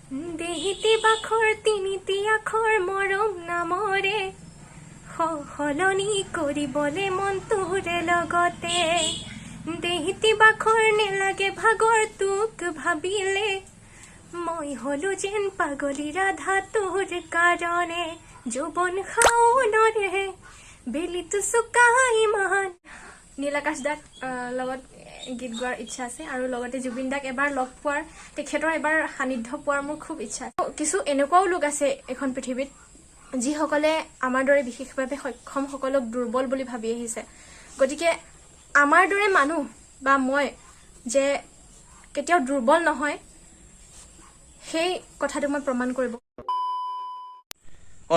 দেহিতে বাখৰ তিনিটি আখৰ মৰম নামৰে, সলনি কৰিবলে মন তোৰে লগতে। দেহিতে বাখৰ নেলাগে ভাগৰ তোক ভাবিলে, মই হলো যেন পাগলী ৰাধা তোৰ কাৰণে। যৌৱন শাওনৰে বেলিটো চোকা ইমান। নীল আকাশ দাক লগত গীত গোৱাৰ ইচ্ছা আছে আৰু লগতে জুবিন দাক এবাৰ লগ পোৱাৰ, তেখেতৰ এবাৰ সান্নিধ্য পোৱাৰ মোৰ খুব ইচ্ছা আছে। কিছু এনেকুৱাও লোক আছে এইখন পৃথিৱীত, যিসকলে আমাৰ দৰে বিশেষভাৱে সক্ষমসকলক দুৰ্বল বুলি ভাবি আহিছে। গতিকে আমাৰ দৰে মানুহ বা মই যে কেতিয়াও দুৰ্বল নহয়, সেই কথাটো মই প্ৰমাণ কৰিব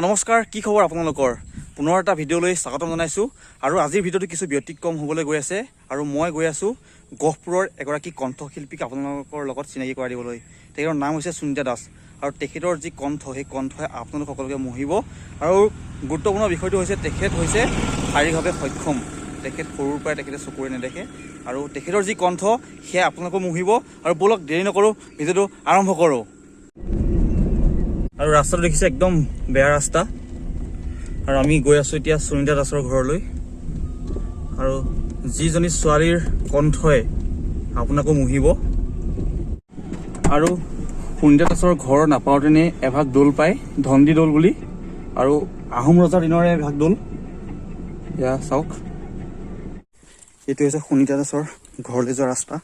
নমস্কাৰ, কি খবৰ আপোনালোকৰ? পুনৰ এটা ভিডিঅ'লৈ স্বাগতম জনাইছোঁ। আৰু আজিৰ ভিডিঅ'টো কিছু ব্যতিক্ৰম হ'বলৈ গৈ আছে আৰু মই গৈ আছোঁ গহপুৰৰ এগৰাকী কণ্ঠশিল্পীক আপোনালোকৰ লগত চিনাকি কৰাই দিবলৈ। তেখেতৰ নাম হৈছে সুনীতা দাস আৰু তেখেতৰ যি কণ্ঠ, সেই কণ্ঠই আপোনালোক সকলোকে মোহিব। আৰু গুৰুত্বপূৰ্ণ বিষয়টো হৈছে, তেখেত হৈছে শাৰীৰিকভাৱে সক্ষম। তেখেত সৰুৰ পৰাই তেখেতে চকুৰে নেদেখে আৰু তেখেতৰ যি কণ্ঠ, সেয়া আপোনালোকক মোহিব। আৰু ব'লক, দেৰি নকৰোঁ, ভিডিঅ'টো আৰম্ভ কৰোঁ। আৰু ৰাস্তাটো দেখিছে, একদম বেয়া ৰাস্তা। আৰু আমি গৈ আছোঁ এতিয়া সুনীতা দাসৰ ঘৰলৈ। আৰু যিজনী ছোৱালীৰ কণ্ঠই আপোনাকো মুহিব। আৰু সুনীতা দাসৰ ঘৰ নাপাওঁতেনে এভাগ দৌল পায়, ধন্দি দৌল বুলি, আৰু আহোম ৰজাৰ দিনৰে এভাগ দৌল। এয়া চাওক, এইটো হৈছে সুনীতা দাসৰ ঘৰলৈ যোৱা ৰাস্তা।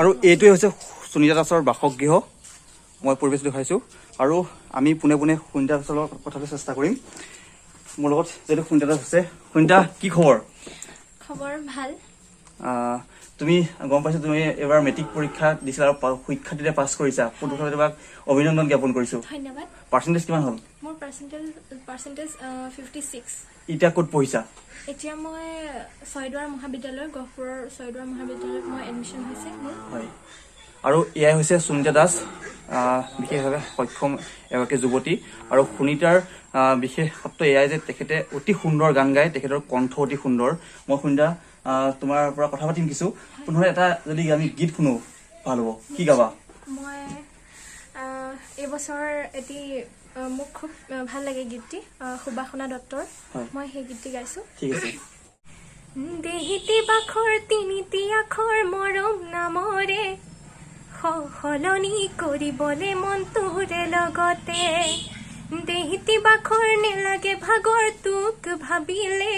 আৰু এইটোৱে হৈছে সুনীতা দাসৰ বাসগৃহ। মই পৰিৱেশ দেখুৱাইছোঁ আৰু আমি পোনে পোনে সুনীতা দাসৰ লগত কথা পাতিব চেষ্টা কৰিম। মোৰ লগত যিহেতু সুনীতা দাস আছে। সুনীতা, কি খবৰ? খবৰ ভাল। তুমি গম পাইছা, তুমি এইবাৰ মেট্ৰিক পৰীক্ষা দিছিলা আৰু সুখ্যাতিৰে পাছ কৰিছা। পোনপ্ৰথমে তোমাক অভিনন্দন জ্ঞাপন কৰিছোঁ। ধন্যবাদ। পাৰ্চেণ্টেজ কিমান হ'ল? মোৰ পাৰ্চেণ্টেজ 56। এতিয়া ক'ত পঢ়িছা? এতিয়া মই ছয়দুৱাৰ মহাবিদ্যালয়, গহপুৰৰ ছয়দুৱাৰ মহাবিদ্যালয়ত মই এডমিশ্যন হৈছে মোৰ। হয়, আৰু এয়াই হৈছে সুনীতা দাস, বিশেষভাৱে সক্ষম এগৰাকী যুৱতী। আৰু সুনীতাৰ বিশেষত্ব এয়াই যে তেখেতে অতি সুন্দৰ গান গায়, তেখেতৰ কণ্ঠ অতি সুন্দৰ। মই সুনীতা, তোমাৰ পৰা কথা পাতিম কিছু। পুনৰ এটা যদি আমি গীত শুনো ভাল হ'ব। কি গাবা? মই এইবছৰ এটি মোক খুব ভাল লাগে গীতটি, সুবাসনা দত্তৰ। মই সেই গীতটি গাইছোঁ। ঠিক আছে। দেহিতে বাখৰ তিনিটি আখৰ মৰম নামৰে, সলনি কৰিবলে মন তোৰে লগতে। দেহিতে বাখৰ নেলাগে ভাগৰ তোক ভাবিলে,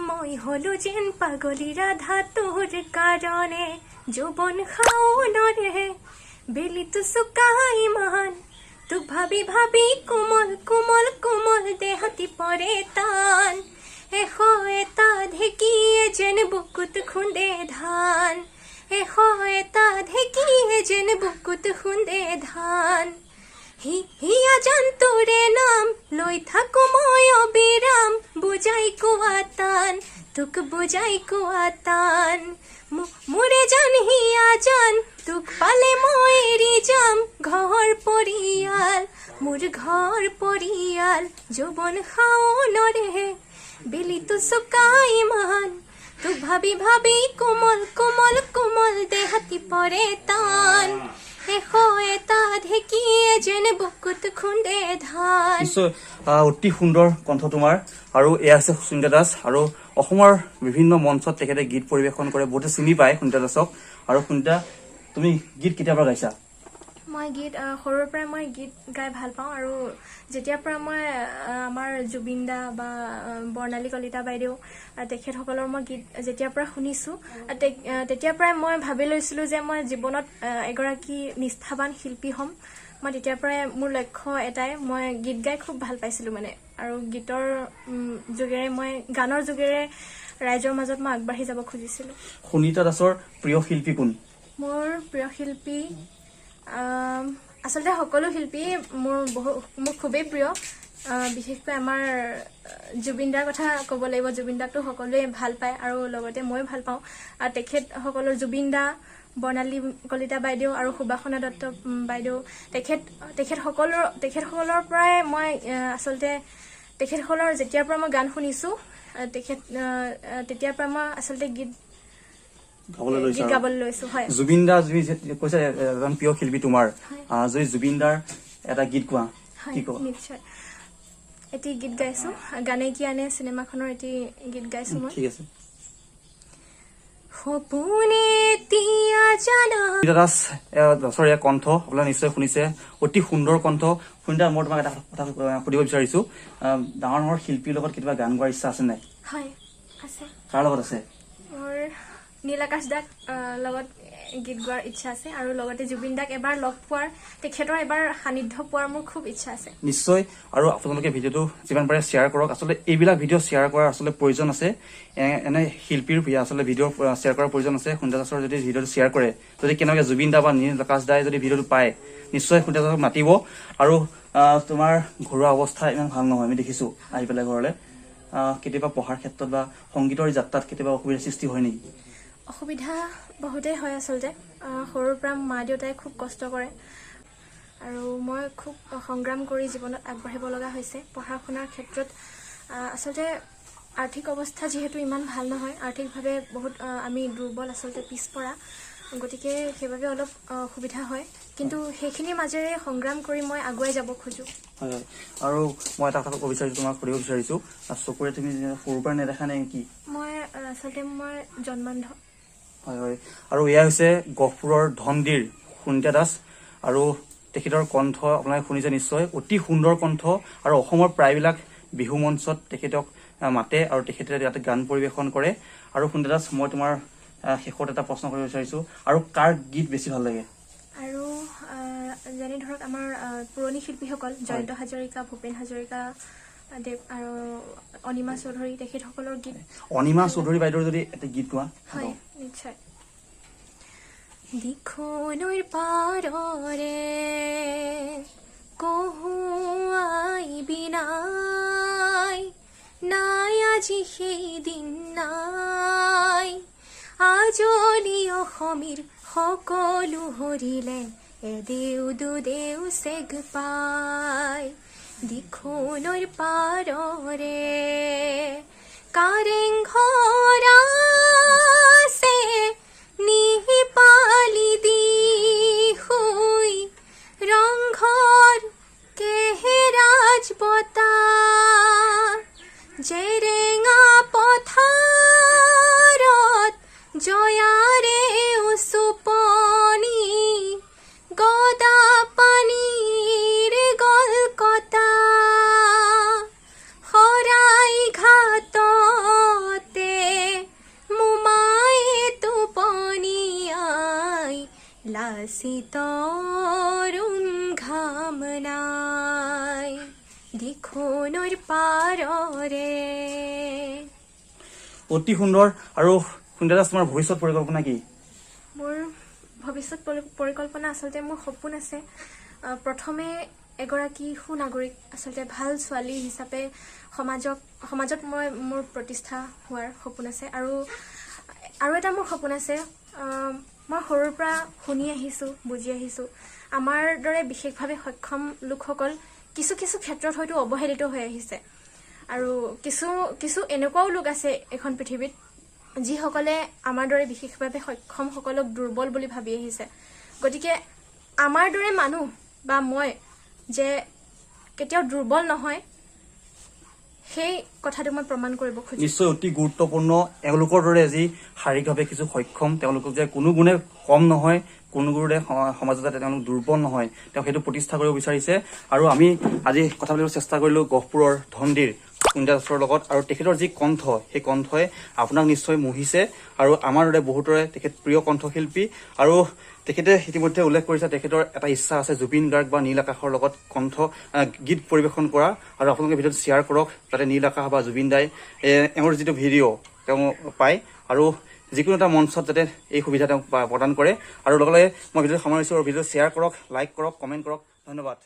মই হলো যেন পাগলী ৰাধা তোৰ কাৰণে। যৌৱন শাওনৰে বেলিটো চোকা ইমান, তোক ভাবি ভাবি কোমল কোমল কোমল দেহতি পৰে টান। 101টা ঢেকীয়ে যেন বুকুত খুন্দে ধান, 101টা ঢেকীয়ে যেন বুকুত খুন্দে ধান। হিয়া জান তোৰে নাম লৈ থাকো মই অবিৰাম, বুজাই কোৱা টান, তোক বুজাই কোৱা টান। মোৰে জান হিয়া জান, তোক পালে মই এৰি যাম ঘৰ পৰিয়াল, মোৰ ঘৰ পৰিয়াল। যৌৱন শাওনৰে বেলিটো চোকা ইমান, তোক ভাবি ভাবি কোমল কোমল কোমল দেহতি পৰে টান। 101টা ঢেকীয়ে যেন বুকুত খুন্দে ধান। নিশ্চয়, অতি সুন্দৰ কণ্ঠ তোমাৰ। আৰু এয়া হৈছে সুনীতা দাস আৰু অসমৰ বিভিন্ন মঞ্চত তেখেতে গীত পৰিৱেশন কৰে, বহুতে চিনি পায় সুনীতা দাসক। আৰু সুনীতা, তুমি গীত কেতিয়াৰ পৰা গাইছা? মই গীত সৰুৰ পৰাই মই গীত গাই ভাল পাওঁ। আৰু যেতিয়াৰ পৰা মই আমাৰ জুবিন দা বা বৰ্ণালী কলিতা বাইদেউ, তেখেতসকলৰ মই গীত যেতিয়াৰ পৰা শুনিছোঁ, তেতিয়াৰ পৰাই মই ভাবি লৈছিলোঁ যে মই জীৱনত এগৰাকী নিষ্ঠাবান শিল্পী হ'ম। মই তেতিয়াৰ পৰাই মোৰ লক্ষ্য এটাই, মই গীত গাই খুব ভাল পাইছিলোঁ মানে। আৰু গীতৰ যোগেৰে, মই গানৰ যোগেৰে ৰাইজৰ মাজত মই আগবাঢ়ি যাব খুজিছিলোঁ। সুনীতা দাসৰ প্ৰিয় শিল্পী কোন? মোৰ প্ৰিয় শিল্পী আচলতে সকলো শিল্পী মোৰ খুবেই প্ৰিয়। বিশেষকৈ আমাৰ জুবিন দাৰ কথা ক'ব লাগিব। জুবিন দাকতো সকলোৱে ভাল পায় আৰু লগতে ময়ো ভাল পাওঁ। আৰু তেখেতসকলৰ জুবিন দা, বৰ্ণালী কলিতা বাইদেউ আৰু সুবাসনা দত্ত বাইদেউ, তেখেতসকলৰ পৰাই মই আচলতে তেখেতসকলৰ যেতিয়াৰ পৰা মই গান শুনিছোঁ, তেতিয়াৰ পৰা মই আচলতে গীত গাবলৈ লৈছা গীত আৰু। গাবলৈ লৈছোঁ, হয়। জুবিন দা, তুমি যে কৈছা এজন প্ৰিয় শিল্পী তোমাৰ, হয়। যদি জুবিন দাৰ এটা গীত গোৱা, হয়। কি ক'বা? নিশ্চয়, এটি গীত গাইছোঁ। গানে কি আনে চিনেমাখনৰ এটি গীত গাইছোঁ মই। ঠিক আছে। সপোনে এতিয়া জানা। সুনীতা দাসৰ এয়া কণ্ঠ আপোনালোকে নিশ্চয় শুনিছে, অতি সুন্দৰ কণ্ঠ। সুনীতা, মই তোমাক এটা কথা সুধিব বিচাৰিছো, ডাঙৰ ডাঙৰ শিল্পীৰ লগত কেতিয়াবা গান গোৱাৰ ইচ্ছা আছে নাই? হয়, আছে। কাৰ লগত আছে? মোৰ নীল আকাশ দাক লগত গীত গোৱাৰ ইচ্ছা আছে আৰু লগতে জুবিন দাক এবাৰ লগ পোৱাৰ, তেখেতৰ এবাৰ সান্নিধ্য পোৱাৰ মোৰ খুব ইচ্ছা আছে। নিশ্চয়, আৰু আপোনালোকে ভিডিঅ'টো যিমান পাৰে শ্বেয়াৰ কৰক। আচলতে এইবিলাক ভিডিঅ' শ্বেয়াৰ কৰাৰ আচলতে প্ৰয়োজন আছে। এনে শিল্পীৰ আচলতে ভিডিঅ' শ্বেয়াৰ কৰাৰ প্ৰয়োজন আছে। সুনীতা দাসৰ যদি ভিডিঅ'টো শ্বেয়াৰ কৰে, যদি কেনেবাকৈ জুবিন দা বা নীল আকাশ দাই যদি ভিডিঅ'টো পায়, নিশ্চয় সুনীতা দাসক মাতিব। আৰু তোমাৰ ঘৰুৱা অৱস্থা ইমান ভাল নহয়, আমি দেখিছোঁ আহি পেলাই ঘৰলৈ। কেতিয়াবা পঢ়াৰ ক্ষেত্ৰত বা সংগীতৰ যাত্ৰাত কেতিয়াবা অসুবিধাৰ সৃষ্টি হয় নেকি? অসুবিধা বহুতেই হয় আচলতে। সৰুৰ পৰা মা দেউতাই খুব কষ্ট কৰে আৰু মই খুব সংগ্ৰাম কৰি জীৱনত আগবাঢ়িব লগা হৈছে। পঢ়া শুনাৰ ক্ষেত্ৰত আচলতে আৰ্থিক অৱস্থা যিহেতু ইমান ভাল নহয়, আৰ্থিকভাৱে বহুত আমি দুৰ্বল, আচলতে পিছপৰা, গতিকে সেইবাবে অলপ অসুবিধা হয়, কিন্তু সেইখিনিৰ মাজেৰে সংগ্ৰাম কৰি মই আগুৱাই যাব খোজোঁ। হয় হয়, আৰু মই এটা কথা ক'ব বিচাৰিছোঁ, তোমাক সুধিব বিচাৰিছোঁ, চকুৰে তুমি সৰুৰ পৰা নেদেখা নে কি? মই আচলতে মই জন্মান্ধ। হয় হয়, আৰু এয়া হৈছে গহপুৰৰ ধনদীৰ সুনীতা দাস, আৰু তেখেতৰ কণ্ঠ আপোনালোকে শুনিছে নিশ্চয়, অতি সুন্দৰ কণ্ঠ। আৰু অসমৰ প্ৰায়বিলাক বিহু মঞ্চত তেখেতক মাতে আৰু তেখেতে ইয়াতে গান পৰিৱেশন কৰে। আৰু সুনীতা দাস, মই তোমাৰ শেষত এটা প্ৰশ্ন কৰিব বিচাৰিছোঁ, আৰু কাৰ গীত বেছি ভাল লাগে? আৰু যেনে ধৰক আমাৰ পুৰণি শিল্পীসকল, জয়ন্ত হাজৰিকা, ভূপেন হাজৰিকা দেৱ আৰু অনিমা চৌধুৰী, তেখেতসকলৰ গীত। অনিমা চৌধুৰী বাইদেউৰ যদি এটা গীত গোৱা। হয়, নিশ্চয়। দিখনৈৰ পাৰৰে কহুৱাই বিনাই, নাই আজি সেইদিন নাই, আজলি অসমীৰ সকলো হৰিলে এদেউ দুদেউ চেগ পাই। দিখনৈৰ পাৰৰে কাৰেং ঘৰ আছে নিহিপালি দি শুই, ৰংঘৰ কেহেৰাজ বতা, জেৰেঙা পথাৰত জয়াৰে উচুপনি, গদা পানীৰ গলকটা, শৰাই ঘাটতে মোমায়ে টোপনিয়াই, লাচিতৰ ঘাম নাই দিখনৈৰ পাৰৰে। অতি সুন্দৰ। আৰু সুনীতা দাস, তোমাৰ ভৱিষ্যত পৰিকল্পনা কি? মোৰ ভৱিষ্যত পৰিকল্পনা আচলতে মোৰ সপোন আছে, প্ৰথমে এগৰাকী সুনাগৰিক, আচলতে ভাল ছোৱালী হিচাপে সমাজত মই মোৰ প্ৰতিষ্ঠা হোৱাৰ সপোন আছে। আৰু এটা মোৰ সপোন আছে, মই সৰুৰ পৰা শুনি আহিছোঁ, বুজি আহিছোঁ, আমাৰ দৰে বিশেষভাৱে সক্ষম লোকসকল কিছু কিছু ক্ষেত্ৰত হয়তো অৱহেলিত হৈ আহিছে আৰু কিছু কিছু এনেকুৱাও লোক আছে এইখন পৃথিৱীত যিসকলে আমাৰ দৰে বিশেষভাৱে সক্ষমসকলক দুৰ্বল বুলি ভাবি আহিছে। গতিকে আমাৰ দৰে মানুহ বা মই যে কেতিয়াও দুৰ্বল নহয়, সেই কথাটো মই প্ৰমাণ কৰিব খোজো। নিশ্চয়, অতি গুৰুত্বপূৰ্ণ। এওঁলোকৰ দৰে যি শাৰীৰিকভাৱে কিছু সক্ষম, তেওঁলোকক যে কোনো গুণে কম নহয়, কোনো গুণে সমাজত যাতে তেওঁলোক দুৰ্বল নহয়, তেওঁ সেইটো প্ৰতিষ্ঠা কৰিব বিচাৰিছে। আৰু আমি আজি কথা পাতিব চেষ্টা কৰিলো গহপুৰৰ ধনদীৰ সুনীতা দাসৰ লগত, আৰু তেখেতৰ যি কণ্ঠ, সেই কণ্ঠই আপোনাক নিশ্চয় মুহিছে আৰু আমাৰ দৰে বহুতৰে তেখেত প্ৰিয় কণ্ঠশিল্পী। আৰু তেখেতে ইতিমধ্যে উল্লেখ কৰিছে তেখেতৰ এটা ইচ্ছা আছে জুবিন গাৰ্গ বা নীল আকাশৰ লগত কণ্ঠ গীত পৰিৱেশন কৰা। আৰু আপোনালোকে ভিডিঅ'টো শ্বেয়াৰ কৰক যাতে নীল আকাশ বা জুবিন দাই এওঁৰ যিটো ভিডিঅ' তেওঁ পায় আৰু যিকোনো এটা মঞ্চত যাতে এই সুবিধা তেওঁক প্ৰদান কৰে। আৰু লগে লগে মই ভিডিঅ'টো সামৰিছোঁ, আৰু ভিডিঅ'টো শ্বেয়াৰ কৰক, লাইক কৰক, কমেণ্ট কৰক। ধন্যবাদ।